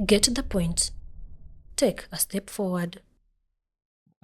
Get the point. Take a step forward.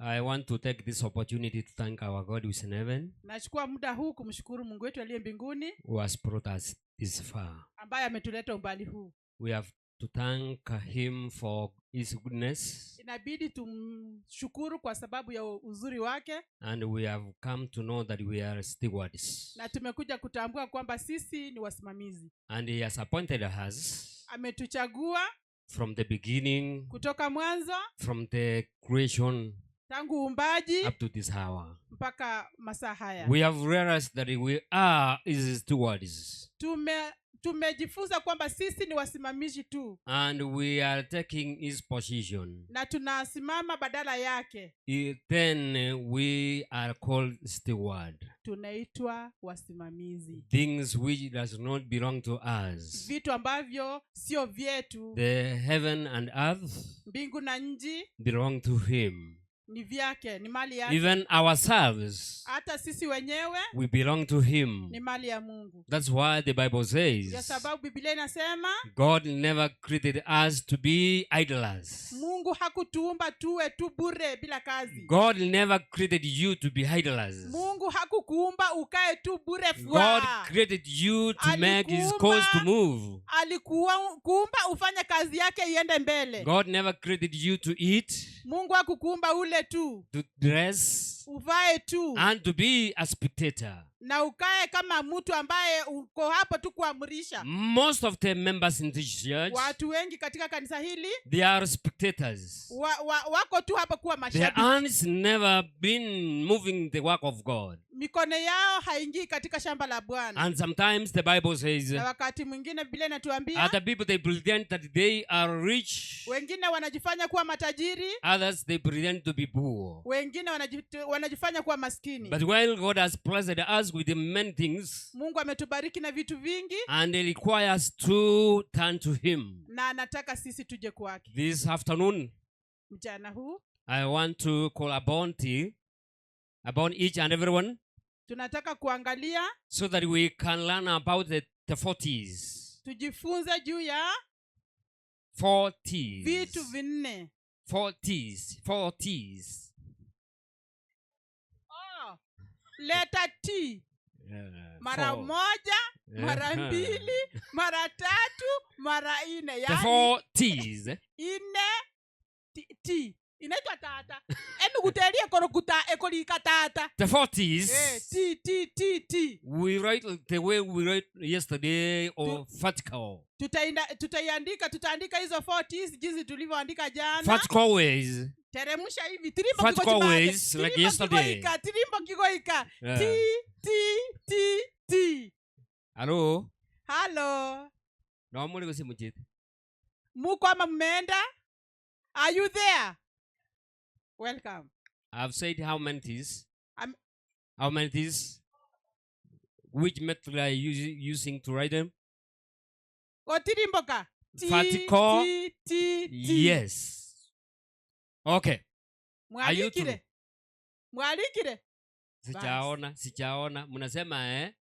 I want to take this opportunity to thank our God who is in heaven, Nachukua muda huu kumshukuru Mungu wetu aliye mbinguni who has brought us this far. ambaye ametuleta umbali huu. We have to thank him for his goodness, Inabidi tumshukuru kwa sababu ya uzuri wake, and we have come to know that we are stewards. na tumekuja kutambua kwamba sisi ni wasimamizi. And he has appointed us Ametuchagua from the beginning, kutoka mwanzo, from the creation tangu uumbaji up to this hour. mpaka masaa haya. We have realized that we are his stewards, Tume tumejifunza kwamba sisi ni wasimamizi tu and we are taking his position. na tunasimama badala yake. Then we are called steward. Tunaitwa wasimamizi, Things which does not belong to us. vitu ambavyo sio vyetu. The heaven and earth Mbingu na nchi belong to him. ni vyake, ni mali yake. Even ourselves, Hata sisi wenyewe we belong to him. ni mali ya Mungu. That's why the Bible Ndio says sababu Biblia inasema God never created us to be idlers. Mungu hakutuumba tuwe tu bure bila kazi. God never created you to be idlers. Mungu hakukuumba ukae tu bure God fwa. created you to make his Alikuumba- cause to move. Alikuumba ufanye kazi yake iende mbele. God never created you to eat, Mungu hakukuumba ule tu, to dress, uvae tu and to be a spectator. na ukae kama mtu ambaye uko hapo tu kuamrisha. Most of the members in this church, Watu wengi katika kanisa hili they are spectators. wa, wa, wako tu hapo kuwa Their mashabiki. hands never been moving the work of God. Mikono yao haingii katika shamba la Bwana. And sometimes the Bible says, Na wakati mwingine Biblia inatuambia other people they pretend that they are rich, wengine wanajifanya kuwa matajiri, others they pretend to be poor. wengine wanajifanya kuwa maskini. But while God has blessed us with many things, Mungu ametubariki na vitu vingi and He requires to turn to Him. na anataka sisi tuje kwake. This afternoon, Mchana huu I want to call upon the, upon each and everyone tunataka kuangalia so that we can learn about the four T's. tujifunze juu ya Four T's. vitu vinne. Four T's. Four T's. Oh, leta T Yeah, mara four. moja, mara mbili, mara tatu, mara nne, The yaani four T's. ine T, T. Inaitwa tata enuguterie korokuta ekorika tata The four T's. eh, T T T T We write the way we wrote yesterday or vertical. Tutainda, tutaiandika tutaandika hizo four T's jinsi tulivyoandika jana. Vertical ways. Teremsha hivi tirimbo Vertical kiko chimake, ways, like tirimbo yesterday. kigoika, tirimbo kigoika. Yeah. T T T T. Hello. Halo, No muri gose muchete. muko ama mmeenda? Are you there? Welcome. I've said how many T's? How many T's? Which method are you using to write them? Otirimboka. T, Vertical. T, T, T. Yes. Okay. Are you Mwalikire. true? Mwalikire. Sijaona, sijaona. Mnasema eh?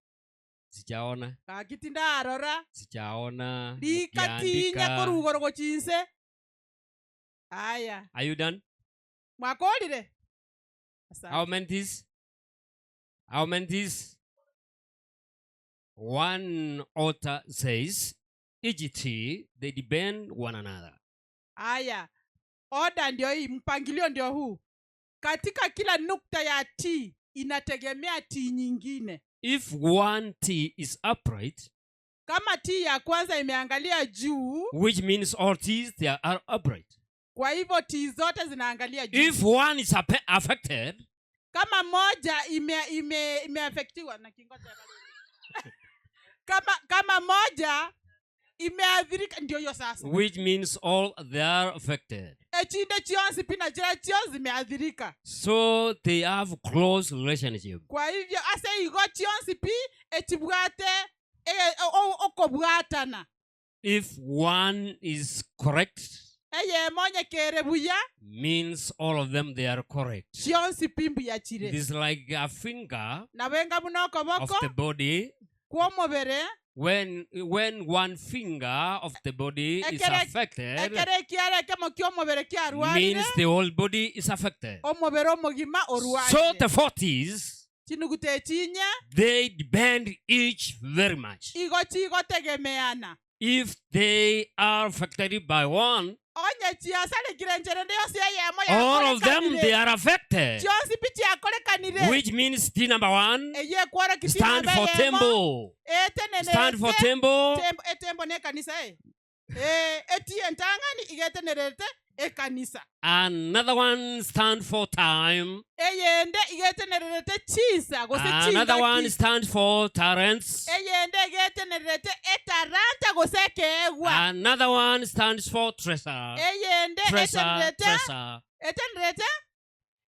Sijaona, Kakitinda arora. sijaona. Likatinya Mkiandika. korugoro gochinse. Aya. Are you done? Mwakorire. Asante. How many T's? How many T's? One author says, each T, they depend one another. Aya, oda ndio hii, mpangilio ndio huu. Katika kila nukta ya T inategemea T nyingine. If one T is upright, Kama T ya kwanza imeangalia juu, which means all T's, they are upright. kwa hivyo T zote zinaangalia juu. If one is affected, Kama moja ime ime imeafektiwa na kingoja kama moja imeathirika, ndio hiyo sasa. which means all they are affected. Echinde chionsi pina chira chio zimeathirika. So they have close relationship. Kwa hivyo ase igo chionsi pi echibwate okobwatana. If one is correct, Eyemo nyekere buya, means all of them they are correct. Chionsi pi mbuya chire. It is like a finger Nabenga buna of okoboko the body kw'omobere. When when one finger of the body is Ekere- affected, Ekero ekiara ekemo ki'omobere kiarwarire, means the whole body is affected. omobere omogima So orwarire. the 40s, Chinuguta echi inye they depend each very much. igo chigotegemeana. If they are affected by one, Onye chiasarekire enchera ende yonsi eyemo all of them they yakorekanire, are affected. chionsi pi chiakorekanire. Which means T number one Eyio ekworokia stand tinamba for eyemo temple. Stand for etenenerete temple. tembo etembo ne ekanisa eh. Eh, etie entang'ani iga etenerete ekanisa. Another one stand for time. Eyende iga etenererete chinsa gose Another one chingaki. stand for talents. Eyende iga etenererete etaranta gose ekeegwa. Another one stands for treasure. Eyende Treasure, etenererete treasure. etenererete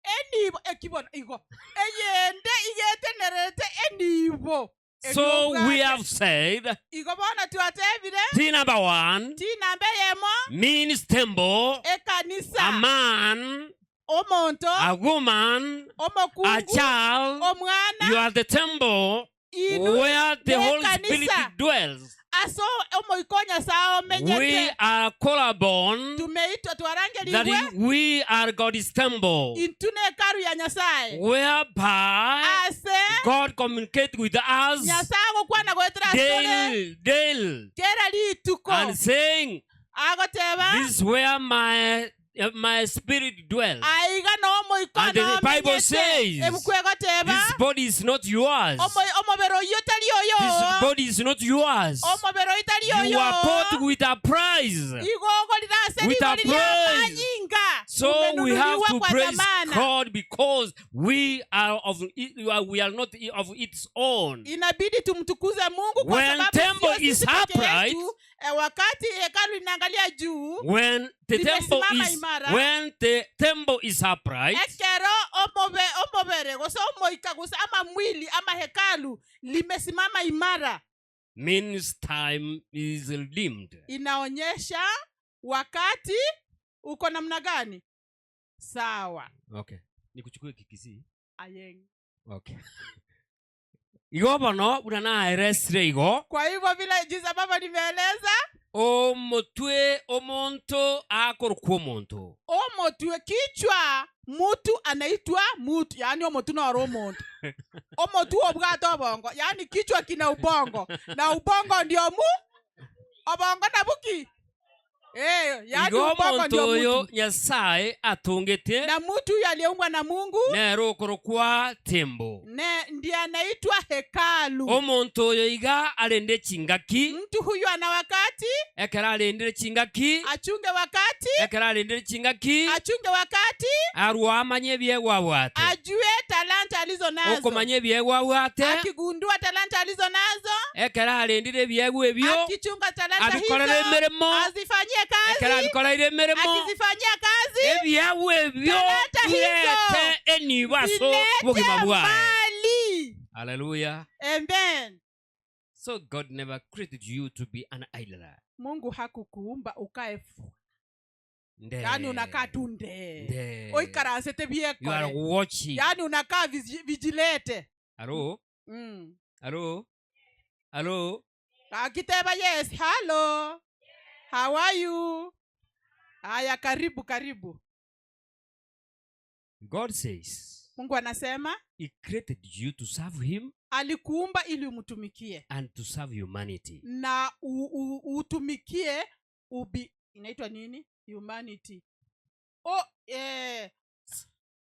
enibo ekibono igo. Eyende iga etenererete enibo. So we Eriobwate. have said Igo bono twatebire T number one ti namba eyemo means temple, a ekanisa man, omonto a woman, a omokungu child. omwana You are the temple inu where the Holy nekanisa. Spirit dwells. ase omoika o Nyasaye We omenyete are called upon tumeitwa that twarangerigwe we are God's temple, intu ne hekalu ya Nyasaye whereby ase God communicates with us Nyasaye agokwana goetera asore daily, daily, kera rituko and saying, agoteba This is where my my spirit dwells. aiga nomoika And the Bible nomenyete says, ebuku egoteba This body is not yours. Omobere oyio tari This oyo body is not yours. omobere oyo tari You oyo are bought with a price. igo ogorire ase With a rigori ria praise. amanyinga So we have Umenunuriwa to kwa praise dhamana. God because we are of we are not of its own. Inabidi tumtukuze Mungu kwa When sababu temple sio is sisi peke upright, yetu. Eh, wakati hekalu linaangalia juu When the temple limesimama is imara when the temple is upright, ekero omobere gose omoika gose ama mwili ama hekalu limesimama imara means time is redeemed. Inaonyesha wakati uko namna gani sawa. Okay. Nikuchukue kikisi. Ayeng. Okay. Igo bono buna naeresire igo Kwa hivyo vile jinsi ambavyo nimeeleza omotwe omonto akorokwa omonto omotwe kichwa mutu anaitwa mutu yaani omotu noro omonto omotu obwate obongo yaani kichwa kina ubongo na ubongo ndio mu obongo na buki eh, yaani igo ubongo omonto ndio oyo mutu Nyasaye atungete na mutu huyu aliyeumbwa na Mungu nero okorokwa tembo ne ndiye anaitwa hekalu. Omonto oyo iga arende chingaki Mtu huyu ana wakati ekero arendire chingaki achunge wakati ekero arendire chingaki achunge wakati arwa amanye ebiegwa abwate ajue talanta alizo nazo okomanya ebiegwa abwate akigundua talanta alizo nazo ekero arendire ebiegwa ebio akichunga talanta abikorere hizo emeremo azifanyie ekero kazi abikoreire emeremo akizifanyia kazi ebiegwa ebio talanta hizo birete enibo ase zilete obogima bwaye mali. Haleluya. Amen. So God never created you to be an idler. Mungu hakukuumba ukae Nde. Yaani unakaa tu nde Nde. oikaransete You are biekore watching. yaani unakaa vigilete. Hello? Hello? Hello? Akiteba yes hello how are you haya karibu karibu. God says Mungu anasema he created you to serve him alikuumba ili umtumikie and to serve humanity. Na utumikie ubi inaitwa nini humanity oh, eh.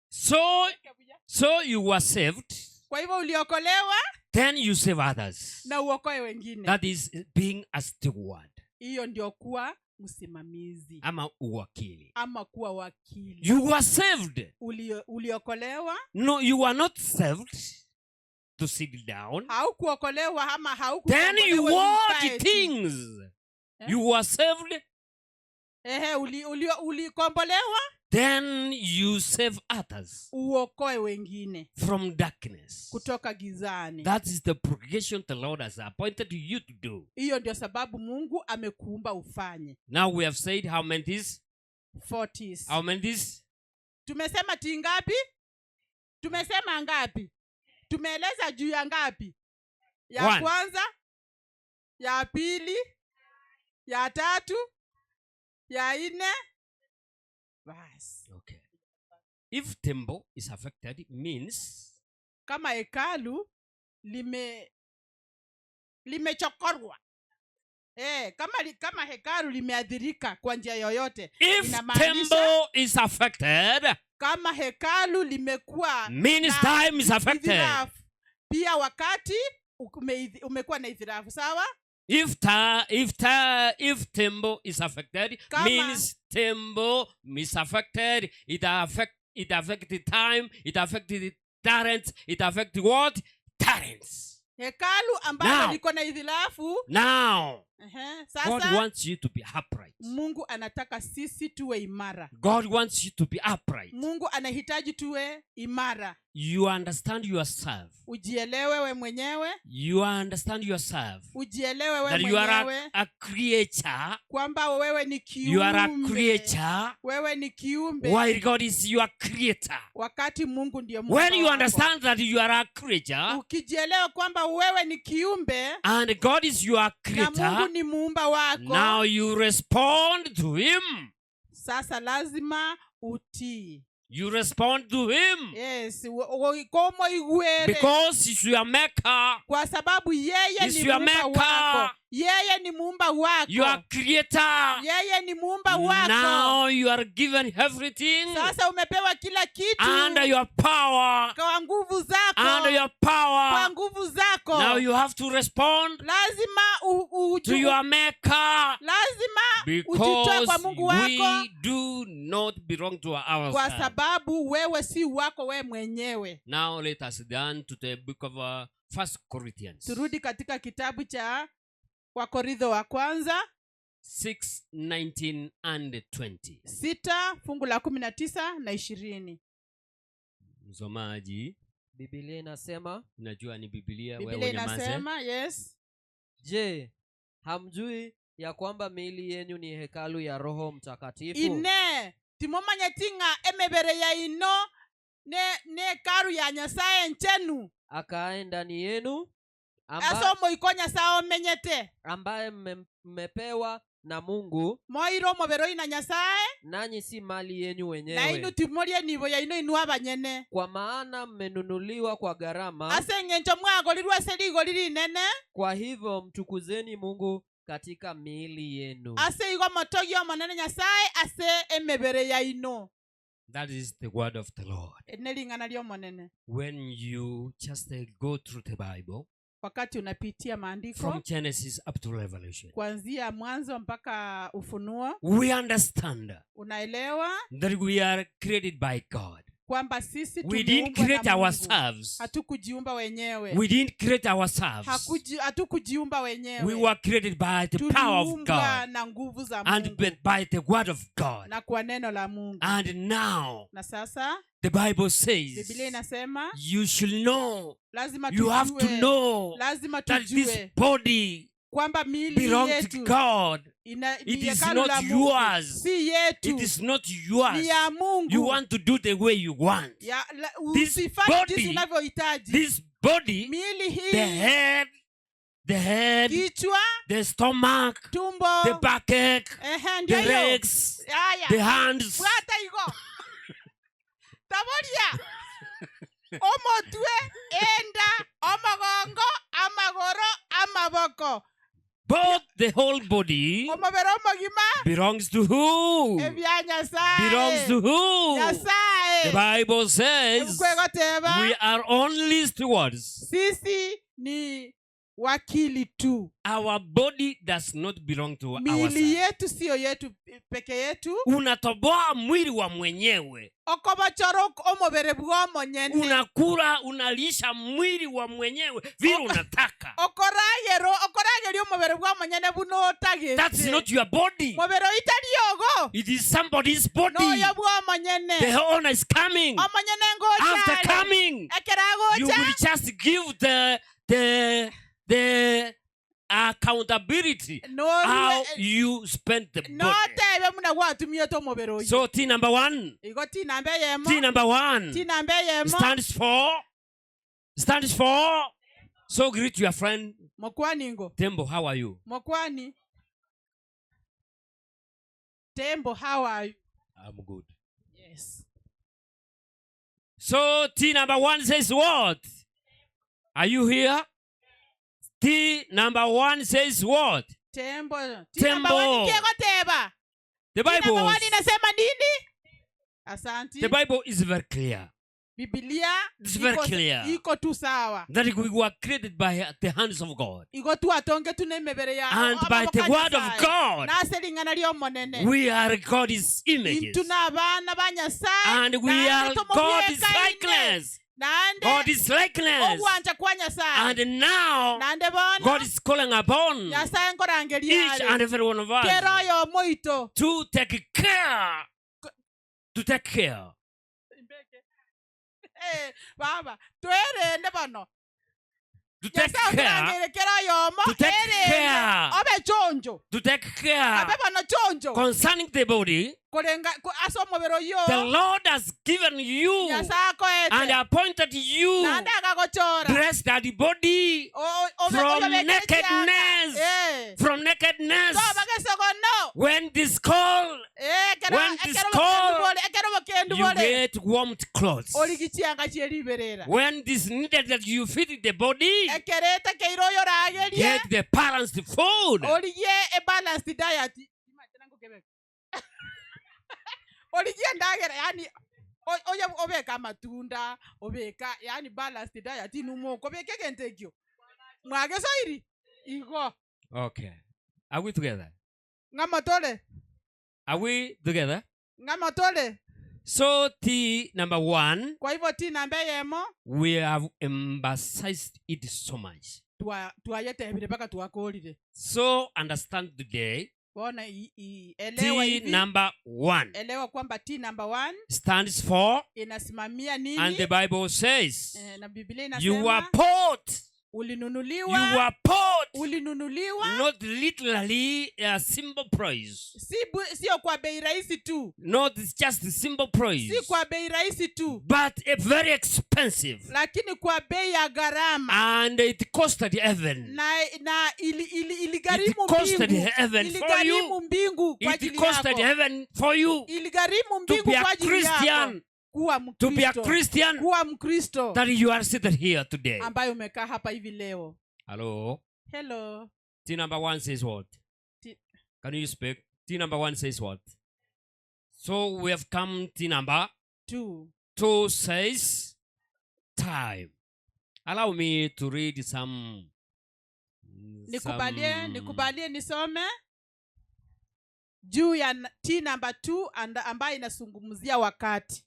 So you were saved, Kwa hivyo uliokolewa then you save others. na uokoe wengine. That is being a steward. Hiyo ndio kuwa msimamizi Ama uwakili. Ama kuwa wakili. You were saved. Uliokolewa. No, you were not saved to sit down. Haukuokolewa ama Then you haukukombolewa watch ukae tu. things. Eh? You were saved. Ehe, ulikombolewa. Then you save others uokoe wengine from darkness. Kutoka gizani. That is the progression the Lord has appointed you to do. Hiyo ndio sababu Mungu amekuumba ufanye. Now we have said how many this? 40s. How many this? Tumesema ti ngapi? Tumesema ngapi? Tumeeleza juu ya ngapi? Ya One. kwanza. Ya pili, ya tatu, ya ine, basi. Okay. If temple is affected means Kama hekalu lime limechokorwa eh, kama, li, kama hekalu limeathirika kwa njia yoyote, if Inamaanisha- temple is affected kama hekalu limekuwa means na time is affected. ithirafu, pia wakati ume, umekuwa na ithirafu sawa. If ta, if ta, if temple is affected Kama- means temple is affected. It affect it affected time. It affected talents. It affected what? Talents. Hekalu ambalo Now. liko na ithirafu Now ehe, God sasa wants you to be upright. Mungu anataka sisi tuwe imara. God wants you to be upright. Mungu anahitaji tuwe imara. You understand yourself. Ujielewe we mwenyewe, You understand yourself ujielewe we that you are mwenyewe a creature. kwamba wewe ni You are a kiumbe, creature wewe ni kiumbe while God is your creator. wakati Mungu ndiye muumba When you wako. understand that you are a creature Ukijielewa kwamba wewe ni kiumbe and God is your na Mungu creator, ni muumba wako, now you respond to Him. sasa lazima utii. You respond to Him Yes, komoigwere because He's your maker, kwa sababu yeye He's ni your muumba maker. wako, yeye ni muumba wako, your creator. yeye ni muumba wako. Now you are given everything Sasa umepewa kila kitu under your power, kwa nguvu zako, under your kwa power. nguvu zako. Now you have to respond lazima u, u, to your maker lazima ujitoe because kwa Mungu wako we do not belong to kwa ourselves. sababu wewe si wako wewe mwenyewe. Now let us turn to the book of First Corinthians Turudi katika kitabu cha Wakorintho wa kwanza 6, 19 and 20. 6 fungu la 19 na 20. Msomaji, Biblia inasema, najua ni Biblia, wewe Biblia unyamaze. inasema yes, je, hamjui ya kwamba miili yenu ni hekalu ya Roho Mtakatifu ine timomanyeti ng'a emebere yaino ne ne hekalu ya Nyasaye nchenu akaaye ndani yenu ase amba, omoiko Nyasaye omenyete ambaye mmepewa na Mungu, moire omobere oino na Nyasaye nanyi si mali yenyu na inu wenyewe, timorie nibo yaino inwe abanyene kwa maana mmenunuliwa kwa gharama. ase eng'encho mwagorirwe ase rigori rinene Kwa hivyo mtukuzeni Mungu katika miili yenu. ase igo omotogi omonene Nyasaye ase emebere yaino. That is the word of the Lord. Eri ring'ana ri'omonene. When you just go through the Bible, Wakati unapitia maandiko from Genesis up to Revelation, kuanzia mwanzo mpaka Ufunuo, we understand unaelewa that we are created by God. kwamba sisi We didn't tumeumbwa create na Mungu. ourselves. Hatukujiumba wenyewe. We didn't create ourselves. Hatukujiumba wenyewe. We were created by the power of Tuliumbwa God na nguvu za and Mungu by the word of God. na kwa neno la Mungu. And now Na sasa the Bible says Biblia inasema you should know, lazima you have to tujue, know lazima that this tujue body kwamba miili belongs to yetu God. ni It is hekalu not la Mungu, yours. si yetu, It is not yours. ni ya Mungu. You want to do the way you want. Ya, la, This usifanye body- jinsi unavyohitaji. This body, Miili the hii, head, the head, kichwa, the stomach, tumbo, the backache, ehe, ndio the hiyo. legs, Haya. the hands. Bwata igo taboria omotwe enda omogongo amagoro amaboko Both the whole body omobere omogima belongs to who? ebya Nyasaye Belongs to who? The Nyasaye Bible says Ebuku egoteba we are only stewards. sisi ni wakili tu. Our body does not belong to Miili ourselves. yetu siyo yetu peke yetu. Unatoboa mwili wa mwenyewe, Okobochoro omobere bw'omonyene unakula, unalisha mwili wa mwenyewe vile unataka. okoragero okorageria omobere bw'omonyene buna otagete. That's not your body. Mobere oitari ogo It is somebody's body. noyo bw'omonyene. The owner is coming. Omonyene ngocha After are. coming, Ekero you agocha will just give the accountability norue how you spend the body. notebe muna gwatumiete omobere oyo. So T number one, Igo T namba eyemo T number one T namba eyemo stands for stands for. So greet your friend Mokwani ngo. Tembo, how are you? Mokwani. Tembo, how are you? I'm good. Yes. So T number one says what? Are you here? T number one says what? Tembo. T Tembo. number one kiegoteba. The T number Bible, one inasema nini? Asante. the Bible is very clear Biblia It's very iko, clear. iko tu sawa. that we were created by the hands of God. Igo twatonge tune emebere ya And by the amaboko a word of Nyasaye. God, Nase ring'ana ri'omonene. we are God's images. Intwe n'abana ba Nyasaye. And we Naende are God's tomobwekaine. likeness. Naende God's likeness. ogwancha kwa Nyasaye. And now, Naende bono God is calling upon Nyasaye nkorangeria each are. and every one of Kera us oyomo oito. to take care. To take care. Eh, baba twerende bono To take nyasaye care. otorangere kera oyomo To take erende care. obe chonjo To take care. abe bono chonjo Concerning the body, korenga ase omobere oyo the Lord has given you nyasaye akoete and appointed you naende akagochora dress that body from obekere nakedness. chianga. Eh. From nakedness. Toba gesogono When this call, Eh, When this call, ekero bokendu you bore get warmed clothes. origi chianga chieriberera When this needed that you feed the body, ekero etakeire oyo oragerie get the balanced food. origie a balanced diet origie endagera yani oye obeka amatunda obeka yani balanced diet inumoko obeka egento ekio mwagesoiri igo Okay. Are we together? ng'amo tore Are we together? ng'amo tore So T number one, kwa hivyo ti namba eyemo we have emphasized it so much. twayetebire mpaka twakorire So understand today, bona elewa T hivi number one elewa kwamba T number one stands for, inasimamia nini and the Bible says, eh, na Biblia you were inasema bought. You ulinunuliwa were bought. ulinunuliwa Not literally a simple price. si sio kwa bei rahisi tu Not just a simple price. si kwa bei rahisi tu But a very expensive. lakini kwa bei ya gharama And it costed heaven. na na ili, ili, It iligharimu costed mbingu heaven for iligharimu you. mbingu kwa It ajili costed yako heaven for you iligharimu to mbingu be a kwa ajili yako Christian. kuwa To be a Mkristo Christian kuwa Mkristo that you are seated here today. ambaye umekaa hapa hivi leo Hello. hello T number one says what? T- Can you speak? T number one says what? So we have come T number two two says time. Allow me to read some. nikubalie some- nikubalie nisome juu ya T number 2 ambayo inazungumzia wakati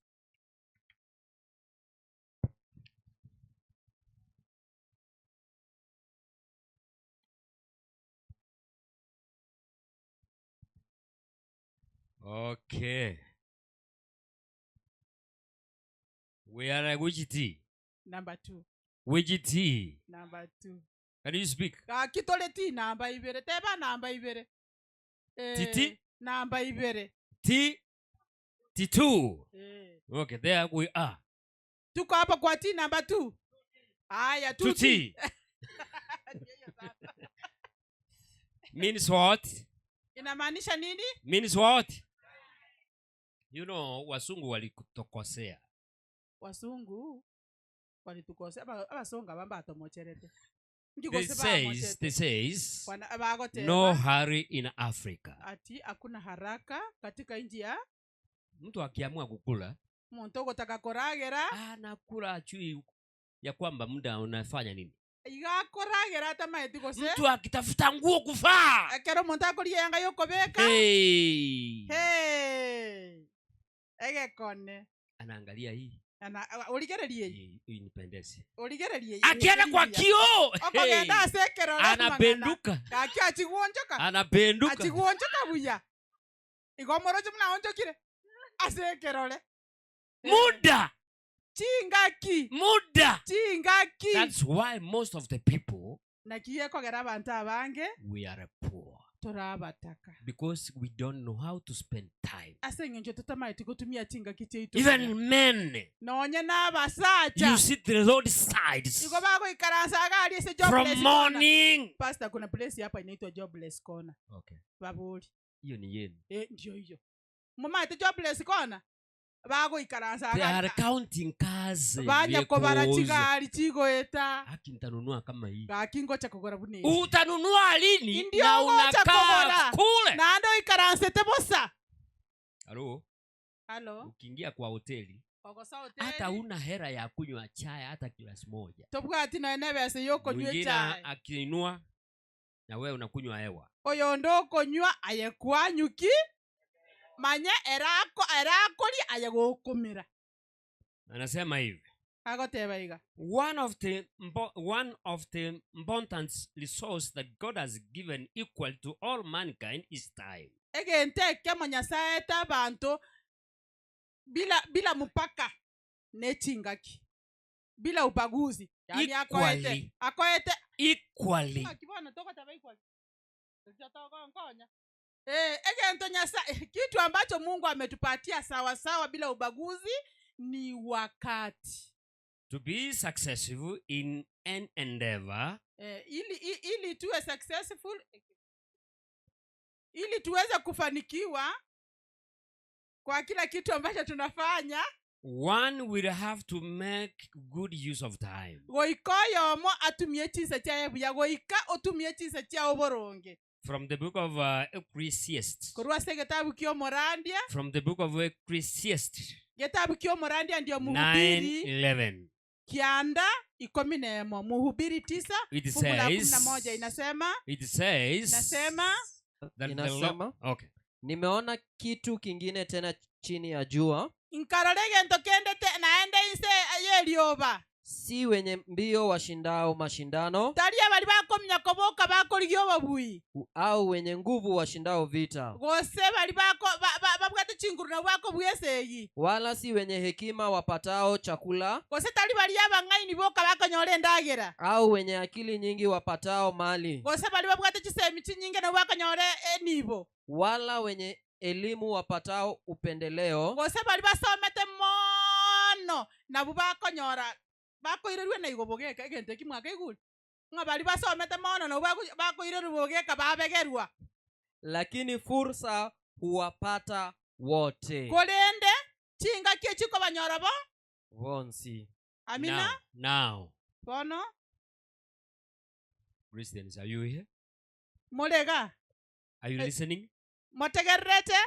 Okay. We are at which T? number 2 Which T? number 2 Can you speak? gaki tore T namba ibere teba namba ibere eh, Titi? namba ibere T T2. eh. Okay, there we are. tuko hapo kwa T namba 2 haya 2 T means what? inamaanisha nini Means what? You know, wasungu walitukosea. wasungu walitukosea abasonga bambatomocherete They says, they says, bagoteba no hurry in Africa. ati hakuna haraka katika nchi ya Mtu akiamua kukula, muntu ogotaka koragera anakula achui ya kwamba muda unafanya nini. igakoragera atamaeti gose Mtu akitafuta nguo kuvaa, ekero omonto akoria yanga yokobeka hey, hey egekone anaangalia hii Ana- origererie hii hii nipendeze. origererie Akienda kwa kioo, hey, okogenda ase ekerore anapenduka, gaki achiguonchoka anapenduka. achiguonchoka buya igo omoroche buna aonchokire ase ekerore Muda, chingaki muda. chingaki That's why most of the people naki ekogera abanto abange we are poor. Torabataka. Because we don't know how to spend time. Ase eng'encho totamaeti gotumia chingaki chiaito buya. Even men, Nonye nabasacha. you sit the roadsides Igo bagoikaransa iga aria ase from jobless corner. morning. Pastor, kuna place hapa inaitwa jobless corner. Okay. Babori. Hiyo ni yenu. Eh, ndio hiyo. Momanyete jobless corner? Bagoikaransa They iga are aria. counting cars. Banya kobara vehicles. chigari chigoeta. Haki nitanunua kama hii. Gaki ngocha kogora buna eye. Utanunua lini Ndio na ngocha unakaa kogora. kule? Naende oikaransete bosa. Halo, Halo. ukiingia kwa hoteli Ogosa hata hoteli. una hera ya kunywa chai hata glasi moja. Tobwati nonya na ebesa yokonywa Mwingine echae. akiinua na wewe unakunywa hewa. Oyonde okonywa aye kwanywa ki? Manya ere ako ere akoria aye gokomera. Anasema hivi. Agoteba iga. One of the one of the important resource that God has given equal to all mankind is time. Egento ekemo Nyasae aete abanto bila bila mupaka ne chingaki bila ubaguzi yaani akoete Equally. akoete Equally. Ng'aki bono togoteba equally? Riria togonkonya Eh, egento Nyasae kitu ambacho Mungu ametupatia sawa sawa bila ubaguzi ni wakati. To be successful in an endeavor, Eh, ili, ili tuwe successful, ili tuweze kufanikiwa kwa kila kitu ambacho tunafanya, one will have to make good use of time. Goika oyomo atumie chinsa chiaye buya, goika otumie chinsa chiao boronge. From the book of Ecclesiastes. Korwa ase egetabu kia Omorandia. From the book of Ecclesiastes. Getabu kia Omorandia ndio Mhubiri. 9:11. Kianda ikomi na emo. Mhubiri tisa, It fungu la kumi na says, moja inasema, it says inasema, that the Inasema, Lord, okay. Nimeona kitu kingine tena chini ya jua, Nkarora egento kende te, naende inse y'erioba. si wenye mbio washindao mashindano, Tari abari bakomnya koboka bakorigia obobui. au wenye nguvu washindao vita, Gose bari bako, ba, ba, babwate chinguru nabo bakobua esegi. wala si wenye hekima wapatao chakula, Gose tari bari abang'aini boka bakonyora endagera. au wenye akili nyingi wapatao mali, Gose bari babwate chisemi chinyinge nabo bakonyora enibo. wala wenye elimu wapatao upendeleo, Gose bari basomete mono nabo bakonyora bakoirerwe na igo bogeka egento eki mwakaigure. Ng'a bari basomete mono nabo bakoirerwe bogeka babegerwa. Lakini fursa huwapata wote. Korende chingaki echikobanyora bo? Bonsi. Amina. Now, now. Bono. Christians, are you here? Morega. Are you listening? Motegererete?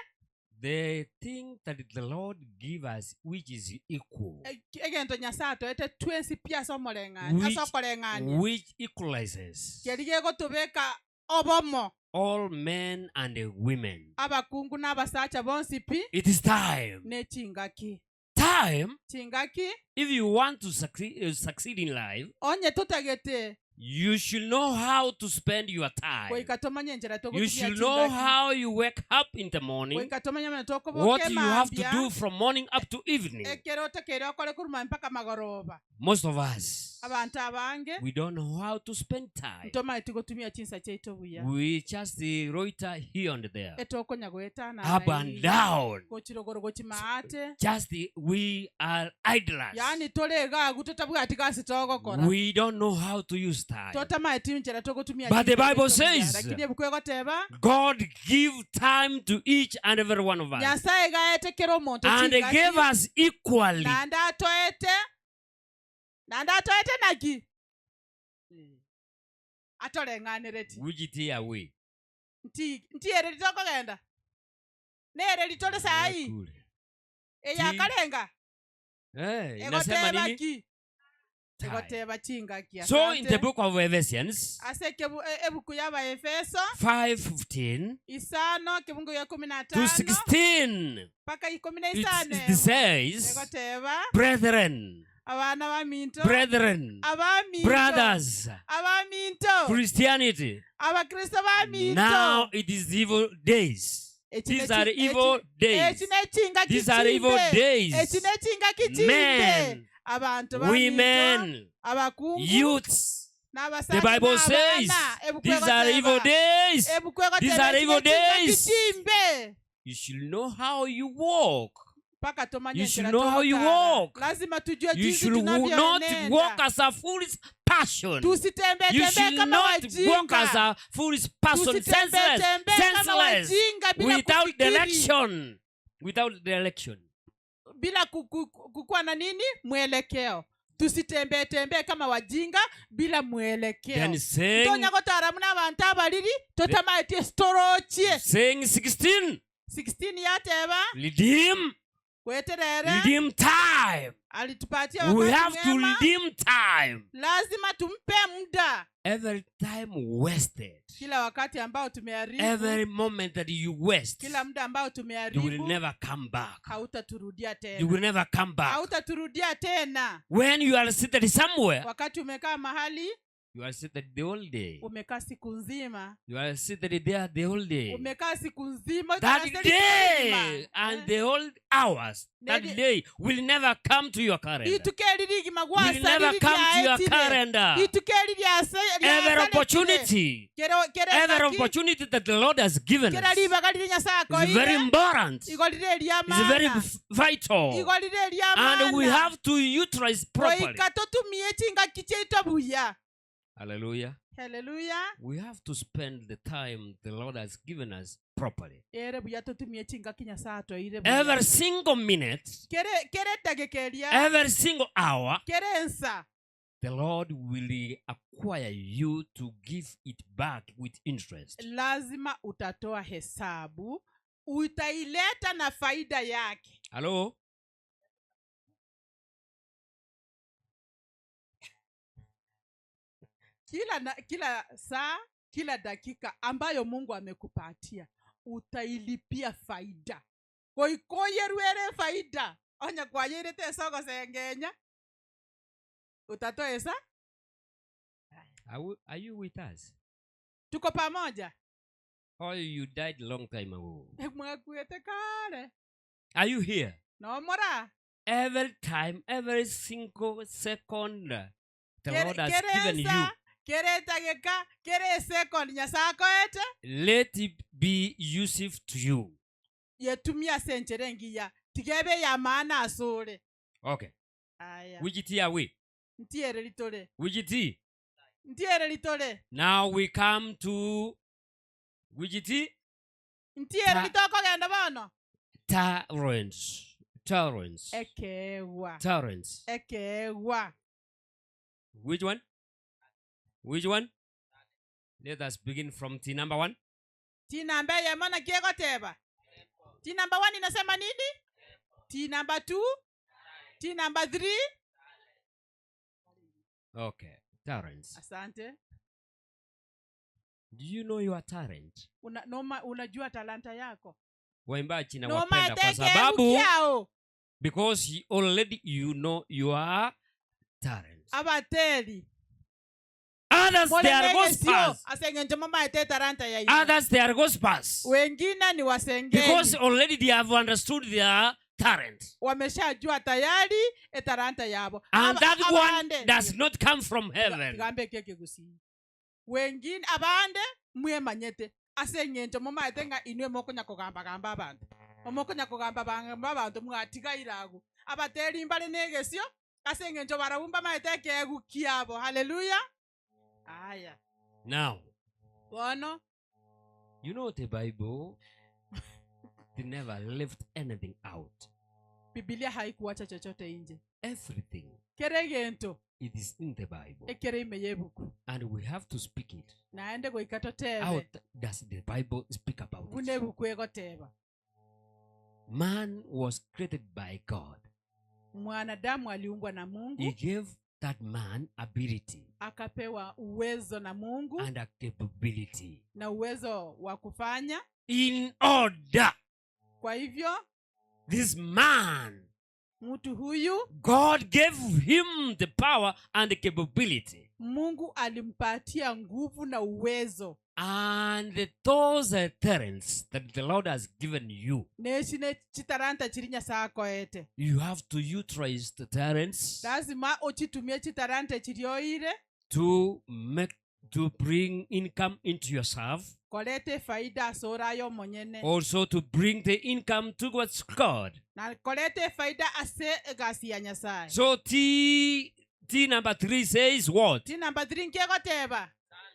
The thing that the Lord give us, which is equal, Egento Nyasaye atoete twensi pi ase omoreng'ani, Which ase okoreng'ania. which equalizes Keri gegotobeka obomo. all men and women. Abakungu na abasacha bonsi pi. It is time. Ne chingaki. Time. Chingaki. If you want to succeed in life, Onye totagete. you should know how to spend your time. Goika tomanye enchera You togotumia should know chingaki. how you wake up in the morning, Goika tomanye buna tokoboka what you have to emambia. do from morning up to evening. Ekero otakeire okore korwa mpaka magoroba. Most of us, Abanto abange, we don't know how to spend time. ntomaeti gotumia chinsa chiaito buya. We just loiter here and there, Etokonya goetana up and down. Gochirogoro gochimaate. Just we are idlers. Yaani tore gagu totabwati gasi togokora. We don't know how to use time. Totamaeti nchera togotumia But the chinsa Bible chiaito buya. says, Lakini ebuku egoteba, God give time to each and every one of us. Nyasaye gaete kera omonto And chingaki. gave us equally. Naende atoete. Naende atoete naki? Atoreng'anereti. Which tea are we? Nti, nti ere ritokogenda? Nere ritore sahi? Kule. Eya Ti. karenga? Inasema Egoteba nini? ki? Time. Egoteba chingaki. So in the Asante. book of Ephesians, Ase ebuku ya Baefeso, 5:15 isano, kibungu ya kumi na to tano, 16, mpaka ikumi na isano. it says, Egoteba, brethren, abana baminto, brethren, abaminto, brothers, abaminto, Christianity. Abakristo baminto. Now it is evil days. Eki These ne are chi- evil eki- days. eki ne chingaki These are evil chimbe. days. Eki ne chingaki chimbe. Men, Abantu baminto, women, abakungu, youths. N'abasacha The Bible says n'abana, ebuku these are egoteba. evil days. Ebuku egoteba These are echi evil nechingaki days. chimbe. You should know how you walk. Mpaka tumanye You should enchera know how you togotara. walk. Lazima tujue You jinsi should not tunavyoenenda. walk as a foolish passion. Tusitembee You tembee should kama not walk as wajinga. a foolish person, Tusitembee senseless, tembee kama senseless, wajinga bila without kufikiri. direction. Without direction. Bila kukuwa na nini mwelekeo. Tusitembee tembee kama wajinga bila mwelekeo. Then saying, Ntonya gotara muna abantu abariri totamaetie storochie. saying 16, 16 yateba redeem, kweterera redeem time. alitupatia We wakati have to mwema. redeem time. Lazima tumpe muda. Every time wasted, Kila wakati ambao tumeharibu, every moment that you waste, kila muda ambao you will tumeharibu never come back. hautaturudia You tena, will never come back. hautaturudia tena. When you are seated somewhere, Wakati umekaa mahali, you are seated the whole day. umekaa siku nzima, You are seated there the whole day. umekaa siku nzima, That utasema day nzima. and Eh. the whole hours, that Neri- day will never come to your calendar. Rituko eri rigima Will never come to your gwasariri calendar. rituko eri Every ryasarekire opportunity, every opportunity that the Lord has given kera us ribaga riri Nyasaye is very akoire important. igo rire It's very eriamana vital. igo rire And we eriamana have to utilize properly. goika totumie chingaki chiaito buya. Hallelujah. Haleluya. We have to spend the time the Lord has given us properly. Ere buya totumie chingaki Nyasaye atoire buya. Every single minute, Kere kere dagika eria, every single hour, kere ensa, the Lord will acquire you to give it back with interest. lazima utatoa hesabu, utaileta na faida yake. Hello? Kila, na, kila saa, kila dakika ambayo Mungu amekupatia utailipia faida. Goikoyerwere faida onya kwayerete ase ogosengenya utatoa esa. Are you with us? Tuko pamoja? Or you died long time ago? Mwakuete kare. Are you here? No mora. Every time, every single second, the Lord has Kere given you. ensa, kere edagika, kere second Nyasaye akoete Let it be useful to you. yetumia ase enchera engiya tigebe ya maana asore. Okay. Aya. Which tea are we? Ntiere ritore. Which tea? Ntiere ritore. Now we come to which tea? Ntiere ritokogenda bono. Talents. Talents. Ekewa. Talents. Ekewa. Which one? Which one? Let us begin from T number 1. T number ya maana kiegoteba. T number 1 inasema nini? T number 2? T number 3? Okay, talents. Asante. Do you know your talent? Una, noma, unajua talanta yako? Waimbaji Noma nawapenda kwa teke sababu ukiao. because you already you know your talent. Abateri. Others they are Mole negesio, gospels. aseng'encho mamaete talanta ya ino. Others they are gospels. Wengine ni wasengeni. Because already they have understood their talent. Wameshajua tayari e talanta yabo. And that one Abande. does not come from heaven. Tigambe keke gusii. Wengine abande mwemanyete aseng'encho momaete ng'a inwe mokonya kogamba gamba abanto. Omokonya kogamba gamba abanto mwatigaire agwo. Abateri mbare negesio aseng'encho barabwo mbamaete ekeegu kiabo. Haleluya. Aya. Now, Bono. you know the Bible they never left anything out. Biblia haikuacha chochote nje. Everything Kere gento it is in the Bible. ekere ime yebuku. And we have to speak it. Naende goika totebe. How does the Bible speak about Buna it? ebuku egoteba. Man was created by God. Mwanadamu aliumbwa na Mungu. He gave that man ability Akapewa uwezo na Mungu and a capability na uwezo wa kufanya. in order Kwa hivyo this man, mtu huyu God gave him the power and the capability. Mungu alimpatia nguvu na uwezo. And those talents that the Lord has given you, Nechi ne chitaranta chiri Nyasaye akoete. you have to utilize the talents Lazima ochitumie chitaranta chirioire. To make to bring income into yourself, Koreta efaida ase ore aye omonyene. also to bring the income towards God. Na koreta efaida ase egasi ya Nyasae. So T T number 3 says what? T number 3 nki egoteba?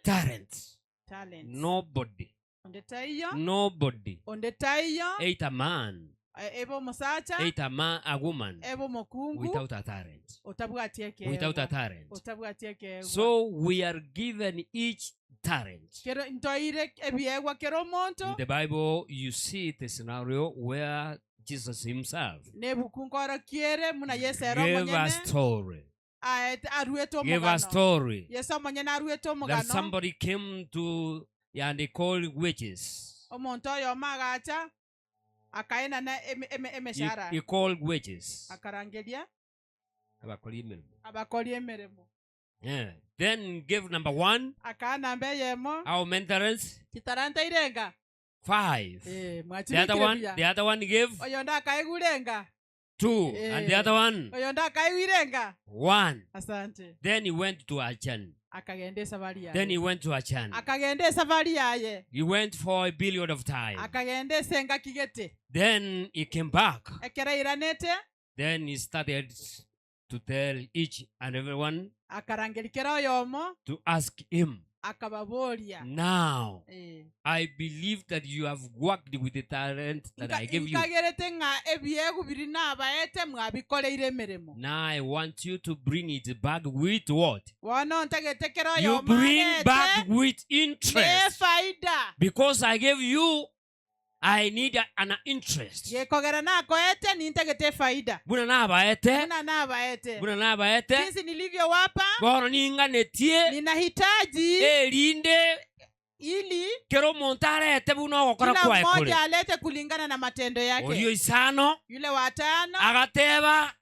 Talents. Talents. Nobody. Onde taiyo. Nobody. Onde taiyo. Either man, E- ebe omosacha, either man, a woman ebe omokungu, without a talent. otabwati Without a ekeegwa. talent. Otabwati ekeegwa. So we are given each talent. Kero ntoire ebiegwa kera omonto. In the Bible, you see the scenario where Jesus himself Nebuku nkorokiere muna Yesu ere gave a omonyene story. aete aruete Gave a omogano. story Yesu omonyene aruete that omogano. somebody came to and they called witches. Omonto oyomo agacha akaenana eme- eme- He, emeshahara he called witches. akarangeria Abakori emirimo. abakori emeremo Yeah. Then gave number one, akaa namba eyemo our maintenance, chitaranta irenga five. Eh, The other mwachibikire one, buya the other one gave oyonde akaigwa irenga two, and the Eh. other one oyonde akaigwa irenga one. asante Then he went to Achan. akagenda esafari Then he yaye went to Achan. akagenda esafari yaye He went for a period of time. akagenda ase engaki gete Then he came back. Ekero airanete Then he started to tell each and everyone akarangeria kera oyomo to ask him, akababoria Now, Eh. I believe that you have worked with the talent that I gave you. Nkagerete ng'a ebiegwa biria nabaete mwabikoreire emeremo. Now I want you to bring it back with what? Bono ntagete kera You oyomo bring arete back with interest. nefaida. Because I gave you, I need an interest. Gekogera nakoete nintagete efaida. Buna nabaete, Buna nabaete. buna nabaete, Jinsi nilivyowapa bono ninganetie ninahitaji erinde ili kera omonto arete buna ogokora kila kwaye kore. mmoja alete kulingana na matendo Oria yake. oisano Yule wa tano agateba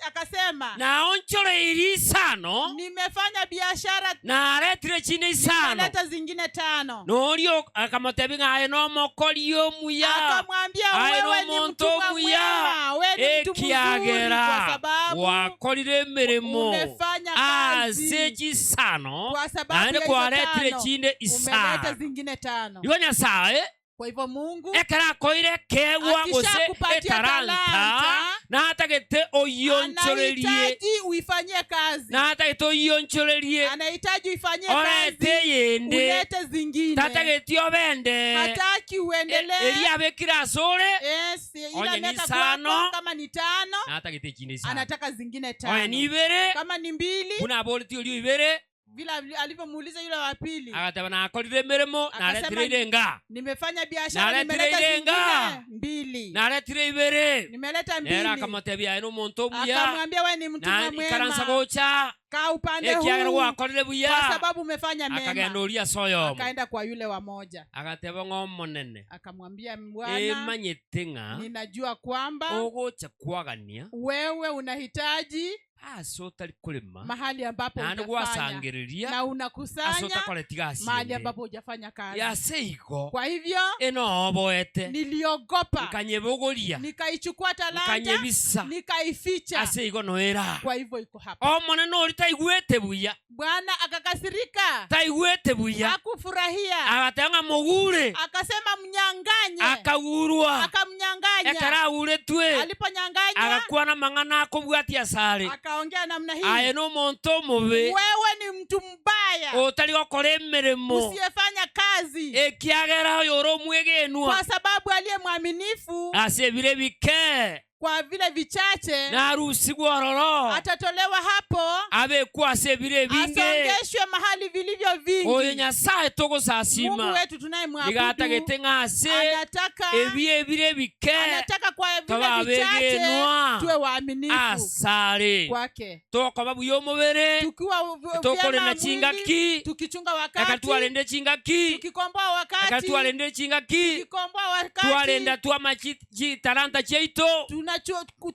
akasema naonchoreiri isano nimefanya biashara naretire chinde isano nikaleta zingine tano. noria akamotebia ng'a aye nomokori omuya Akamwambia aye wewe ni nomonto mtumwa omuya mwema, wewe ni mtu mzuri kwa ekiagera sababu gwakorire emeremo umefanya ase kazi chisano kwa sababu naende ya hizo kwaretire tano chinde umeleta isano zingine tano. igo nyasaye Kwa hivyo Mungu ekero akoire ekeegwa gose akishakupatia etaranta talanta natagete oyionchorerie anahitaji uifanyie kazi, natagete oyionchorerie anahitaji uifanyie orete kazi, eyende ulete zingine, tatageti obende hataki uendelee. eria abekire ase ore Yes, ile Onye ni ameweka isano. kwako kama ni tano, natagete echinde isano anataka zingine onye tano. ni ibere Kama ni mbili, buna aboreti oria oibere vile alivyomuuliza yule wa pili, agateba nakorire emeremo Akasema naretire irenga nimefanya biashara, Naretire nimeleta irenga. zingine mbili, naretire ibere nimeleta nere mbili. akamotebia aye nomonto omuya Akamwambia wewe ni mtumwa na ikaransa mwema, gocha kaa upande ekiagera huu gwakorire buya kwa sababu umefanya akagenda mema. oria ase oyomo Akaenda kwa yule wa moja, agateba ng'a omonene akamwambia Bwana, emanyete ng'a ninajua kwamba ogocha kwagania wewe unahitaji ase otari korema mahali ambapo naende hujafanya gwasangereria na ase unakusanya otakoreti gasi mahali ende ambapo hujafanya kazi. yase igo Kwa hivyo enoboete niliogopa, nkanyebogoria nikaichukua talanta nkanyebisa nikaificha. ase igo noera Kwa hivyo iko hapa. omonene oria taigwete buya Bwana akakasirika, taigwete buya hakufurahia, agateba ng'a mogure akasema mnyanganye, akagurwa akamnyanganya. ekero aguretwe Aliponyanganywa agakwana amang'ana akobwatia asare akaongea namna aye hii, nomonto omobe wewe ni mtu mbaya otari gokora emeremo usiyefanya kazi, ekiagera oyo ore omwegenwa kwa sababu aliye mwaminifu ase ebire ebike kwa vile vichache narusigwe ororo atatolewa hapo, abekwe ase ebire ebinge asongeshwe mahali vilivyo oyo vingi. nyasaye Mungu togosasima wetu tunayemwabudu nigatagete ng'a ase anataka ebi ebire ebike anataka kwa vile toba vichache abegenwa tuwe waaminifu asare kwake, tokoba buya omobere tukiwa tokorenda vyema mwili, chingaki tukichunga eka wakati, twarende chingaki tukikomboa eka wakati, twarende chingaki tukikomboa wakati, twarenda twama chitalanta chiaito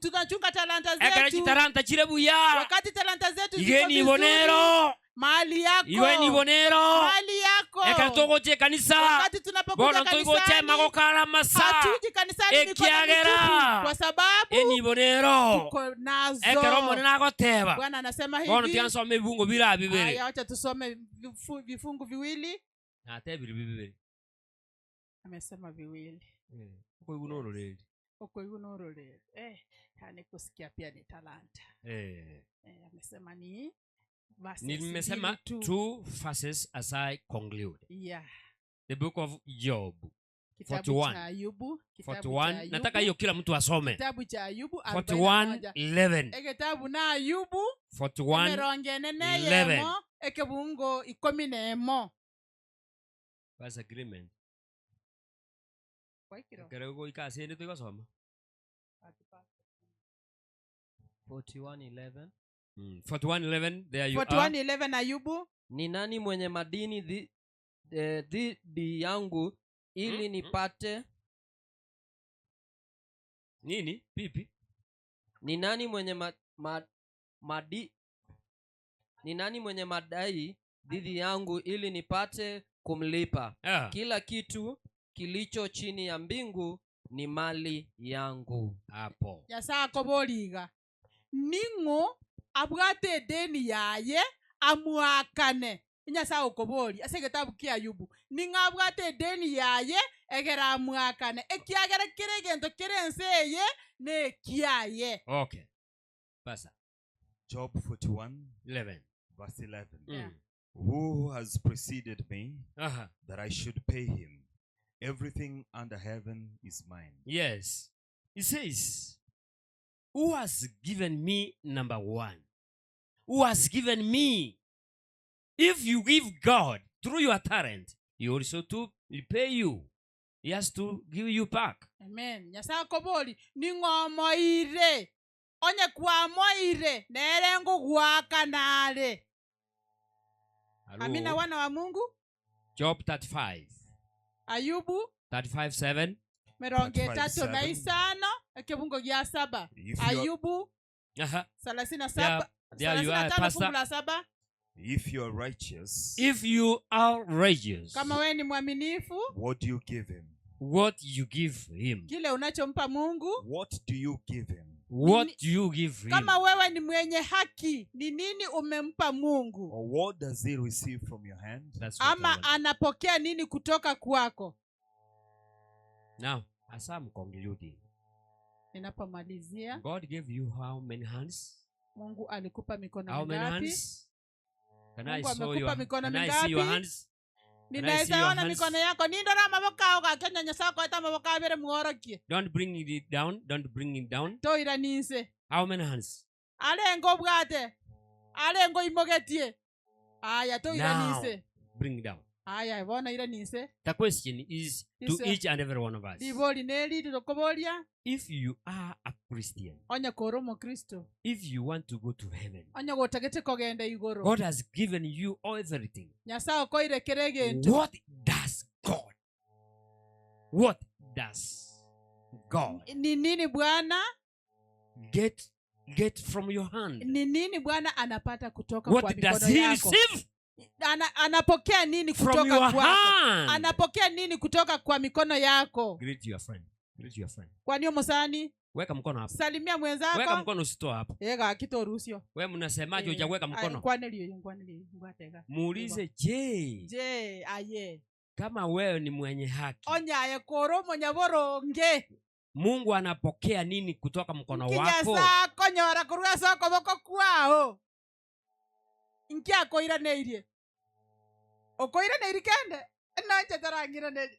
tunachunga talanta ekero zetu, chitalanta chire buya wakati talanta zetu ziko igeni vizuri, ibonero Mali yako. Igo enibo nero. Mali yako. Ekero togocha ekanisa, Wakati tunapokuja bono ntoigocha kanisani, emagokara amasa. hatuji kanisani mikono Ekiagera. mitupu kwa sababu Enibo nero. tuko nazo. Ekero Omonene agoteba, Bwana anasema bono hivi. tiga nsome ebibungo bire bibere. Haya, wacha tusome vifungu viwili. Natebire bibere. Amesema viwili. Okoigwa nororeri. Okoigwa nororeri. Yani kusikia pia ni talanta. Amesema ni verses Nimesema mbili tu. two verses as I conclude. Yeah. The book of Job. Kitabu 41. cha Ayubu, kitabu cha 41. Ayubu. Nataka hiyo kila mtu asome. Kitabu cha Ayubu, 41, 41. 11. Ekitabu na Ayubu, 41, emerongo ene na 11. eyemo, ekebungo ikomi na emo. Verse agreement. Waikiro. Ekero goika ase ende toigosoma. 41:11. 41:11, there you are. 41:11 Ayubu. Ni nani mwenye madini dhidi yangu ili nipate Nini? Pipi? Ni nani mwenye ma, ma, madi, ni nani mwenye madai dhidi yangu ili nipate kumlipa? Kila kitu kilicho chini ya mbingu ni mali yangu. Hapo. Nyasaye akoboriga. Ning'o abwate edeni yaye amwakane. Nyasaye okobori ase egetabu kia Ayubu. Ning'o abwate edeni yaye egera amwakane. Ekiagera kere egento kere ense eye na ekiaye. Okay. Basa. Job 41, 11. verse 11. Yeah. Who has preceded me that I should pay him? Everything under heaven is mine. Yes. It says, who has given me number one? Who has given me? If you give God through your talent, he also to repay you. He has to give you back. Amen. Nyasaye akobori, ning'omoire. Onye kwamoire, nere ngogwakanare. Hello. Amina, wana wa Mungu. Job 35. Ayubu. 35:7. Mirongo Thirty-five etatu na seven. isano, ekebungo gia saba. If you are Ayubu, thelathini na saba, There you thelathini na are, tano Pastor. fungu la saba. If you are righteous, If you are righteous, Kama wewe ni mwaminifu, what do you give him? what you give him? Kile unachompa Mungu. What do you give him? What Nini do you give him? Kama wewe ni mwenye haki, ni nini umempa Mungu? Or what does he receive from your hand? That's what I Ama want. anapokea nini kutoka kwako? Now, as I'm concluding, Ninapomalizia, God gave you how many hands? Mungu alikupa mikono How many mingapi? hands? Can I Mungu saw amekupa your, mikono can I see your mingapi? hands? Can I Ninaweza see your ona hands? mikono yako. Nindo na maboko ao gakenya Nyasaye akoeta maboko abere muorokie. Don't bring it down. Don't bring it down. Toira ninse. How many hands? Arengo obwate. Arengo imogetie. Aya, toira Now, ninse. bring it down. Aya, bona ira ninse. The question is to Yes, sir. each and every one of us. Ribori neri rirokoboria. If you are a Christian, Onye koro omokristo. if you want to go to heaven, Onye gotagete kogenda igoro. God has given you everything. Nyasaye okoire kere egento. What does God? What does God Ni nini Bwana? get from your hand? Ni nini Bwana anapata kutoka kwa What does mikono he yako? receive Anapokea nini from kutoka your kwako? hand? Anapokea nini kutoka kwa mikono yako? Greet your friend. Greet your friend. Kwa nini musani? Weka mkono hapo. Salimia mwenzako. Weka mkono usitoe hapo. Ega akitorusio. Wewe mnasemaje hujaweka mkono? Kwa nini kwa nini ngwatega? Muulize je. Je, aye. Kama wewe ni mwenye haki. Onyaye koro monyaboronge. Mungu anapokea nini kutoka mkono wako? Kinyasa konyora kurwa soko boko kwao. Nkia koira neirie. Okoira neiri kende. Nonche tarangira neiri.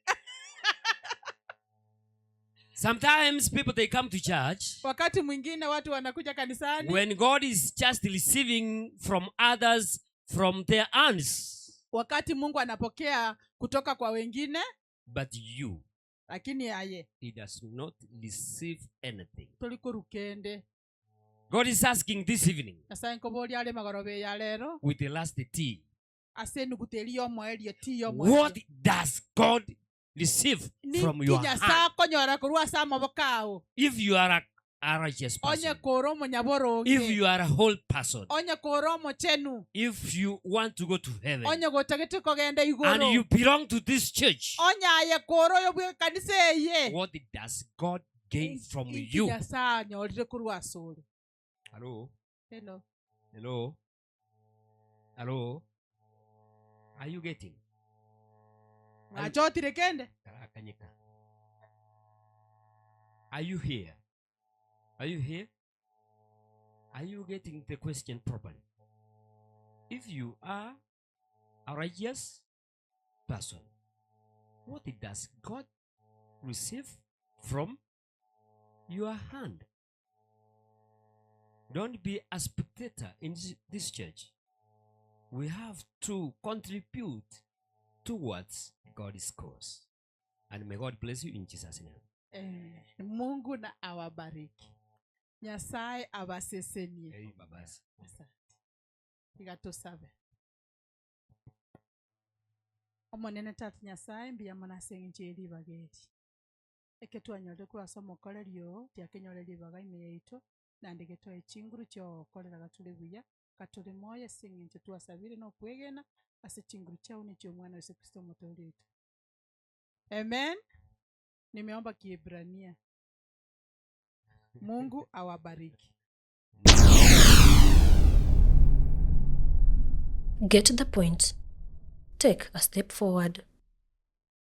Sometimes people they come to church Wakati mwingine watu wanakuja kanisani. when God is just receiving from others from their hands. Wakati Mungu anapokea kutoka kwa wengine, But you, lakini aye he does not receive anything. tulikurukende. God is asking this evening Nyasaye nkoboria are magorobe ya lero. with the last T. Ase nuguteri yomoerie ti yomoerie. What does God receive Ni from your nginya hand? konyora korwa ase amaboko ao. If you are a a righteous Onye person, kore omonyaboronge. if you are a whole person, Onye kore omochenu. if you want to go to heaven, Onye gotagete kogenda and igoro. you belong to this church, Onye aye kore oyo bw'ekanisa eye. what does God gain from Inki you? Nyasae anyorire korwa asore? Hello? Hello. Hello? Hello? Are you getting? Mwachotire kende? Karakanyika. Are you here? Are you here? Are you getting the question properly? If you are a righteous person, what does God receive from your hand? Don't be a spectator in this church. We have to contribute towards God's cause. And may God bless you in Jesus' name. Eh, Mungu na awabariki. Nyasaye abasesenie. Hey, babas. Asante. Tiga tosabe. Omonene Tata Nyasaye mbuya mono ase eng'encho ye ribaga eri. Eke twanyorire korwa ase omokoreri oo, tiakenyore ribaga ime yaito, naende getoe chinguru chiogokorera gatore buya, gatore moyo ase eng'encho twasabire na okwegena ase chinguru chiao na echi'Omwana o Yeso Kristo Omotoori oito. Amen. Nimeomba Kiebrania. Mungu awabariki. Get the point. Take a step forward.